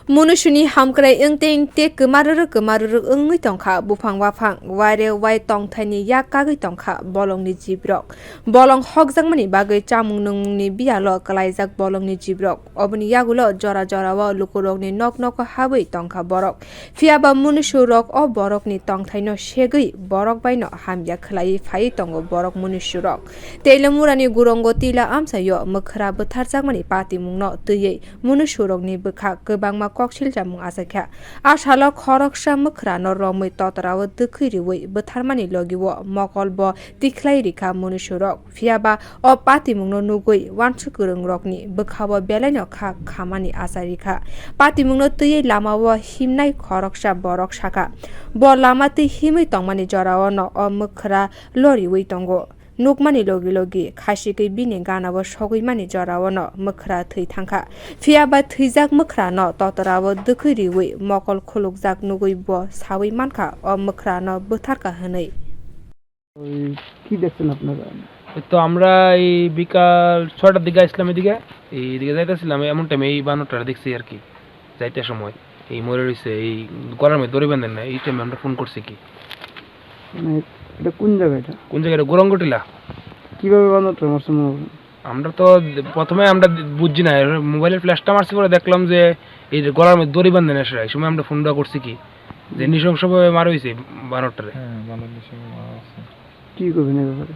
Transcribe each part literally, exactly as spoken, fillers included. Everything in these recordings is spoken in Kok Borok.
Munusuni hamkrai wngteng tei kwmarwrwk kwmarwrwk wngwi tongkha, buphang waphang, waire wai tongthaini yak kagwi tongkha bolongni jibrok. Bolong hokjakmani bagwi chamung nwngmungni biyalo kwlaijak bolongni jibrok. Oboni yagulo jora jorao lukurokni nok nogo habwi tongkha borok. Phiyaba munusurok o borokni tongthaino segwi borok baino hamya khwlaiwi phaiwi tongo borok munusurok. Teilamurani gurongo tila amchaio mwkhra bwtharjakmani patimungno twiwi munusurokni bwkha kwbangma koksil chamung achaikha. A salo khoroksa mwkhrano romwi totorao dwkhwi riwi bwtharmani logio mokol bo tikhlai rikha munusurok. Phiyaba o patimungno nugwi uansuk kwrwngrokni bwkhao belaino kha khamani achairikha. Patimungno twiwi lamao himnai khoroksa borok sakha, bo lama twi himwi tongmani joraono o mwkhra loriwi tongo. Nukmani logi logi khasikwi bini ganao sogwimani joraono mwkhra thwi thangkha. Phiyaba thwijak mwkhrano totorao dwkhwi riwi mokol khulukjak nugwi bo sawi mankha o mwkhrano bwtharkha hwnwi. ওই কি দেখছেন আপনারা? তো আমরা এই বিকাল ছয়টার দিকে আসলাম এদিকে, এইদিকে যাইতেছিলাম, এমন টাইমে এই বানরটা দেখছি আর কি। যাইতে সময় এই মরে রয়েছে, এই গলার মধ্যে দড়ি বাঁধেন না, এই টাইমে আমরা ফোন করছি কি। মানে, এটা কোন জায়গা এটা? কোন জায়গা এটা? গোরাঙ্গটিলা। কিভাবে বানরটা মারছে মনে হয়? আমরা তো প্রথমে আমরা বুঝছি না, মোবাইলের ফ্ল্যাশটা মারছি, পরে দেখলাম যে এই যে গলার মধ্যে দড়ি বাঁধেন না, এই সময় আমরা ফোন দেওয়া করছি কি যে নৃশংসভাবে মারা হয়েছে বানরটারে। হ্যাঁ, বানর নৃশংস মারা হয়েছে। কি করবেন এই ব্যাপারে?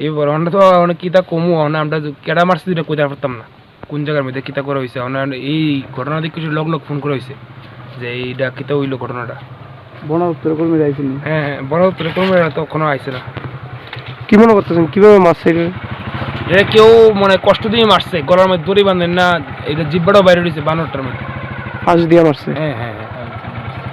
এই ব্যাপারে আমরা তো অনেক কিতা কমু, মানে আমরা যে কেডা মারছি এটা কইতে পারতাম না, কোন জায়গার মধ্যে কিতা করা হয়েছে। মানে এই ঘটনা দেখে কিছু লগ লগ ফোন করা হয়েছে যে এইটা কিতা হইলো ঘটনাটা। বন দপ্তরের কর্মীরা আইসেনি? হ্যাঁ, হ্যাঁ, বন দপ্তরের কর্মীরা তো এখনো আইছে না। কি মনে করতেছেন, কিভাবে মারছে এটা? এটা কেউ মানে কষ্ট দিয়ে মারছে, গলার মধ্যে দড়ি বাঁধেন না, এটা জিব্বাটাও বাইরে রয়েছে বানরটার মধ্যে। ফাঁস দিয়ে মারছে? হ্যাঁ, হ্যাঁ, হ্যাঁ।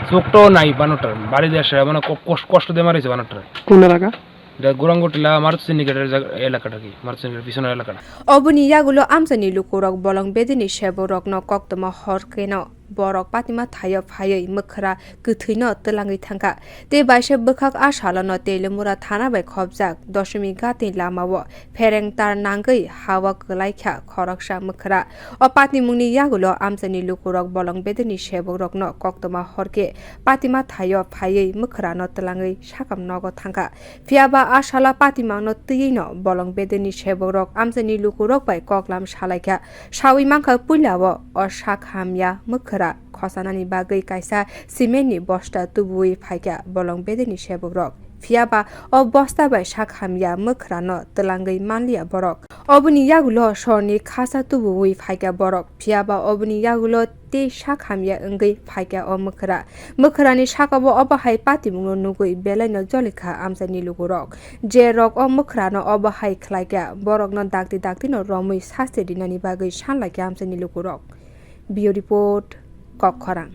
চোখটাও নাই বানরটার, বাড়ি দিয়ে আসে, মানে ক-, কষ-, কষ্ট দিয়ে মারিছে বানরটার। কোন এলাকা? এটা গোরাঙ্গটিলা মারুতি সিন্ডিকেটের জায়গা, এলাকাটা কি? মারুতি সিন্ডিকেটের পিছনের এলাকাটা। Oboni yagulo amchaini lukurok bolong bedini seborokno koktwma hor keno borok patima thaio phaiwi mwkhra kwthwino twlangwi thangkha. Tei baisa bwkhak a salono Teliamura thana bai khopjak Doshimi ghatni lamao phereng tar nangwi hawa kwlaikha khoroksa mwkhra. O patimungni yagulo amchaini lukurok bolong bedini sebokrokno koktwma horkhe patima thaio phaiwi mwkhrano twlangwi sakam nogo thangkha. Phiyaba a salo patimangno twiwino bolong bedeni sebokrok amchaini lukurok bai koklam salaikha. Sawi mankha puilao o sak hamya mwkhra khosanani bagwi kaisa cementni bosta tubuwi phaikha bolong bedeni sebokrok. Phiyaba o bosta bai sak hamya mwkhrano twlangwi manliya borok. Oboni yagulo sorni khasa tubuwi phaikha borok. Phiyaba oboni yagulo tei sak hamya wngwi phaikha o mwkhra. Mwkhrani sakao obo hai patimungno nugwi belaino jolikha amchaini lukurok. Je rok o mwkhrano obo hai khlaikha, borokno dakti daktino romwi sasti rinani bagwi sanlaikha amchaini lukurok. Bureau Report, Kokkhorang.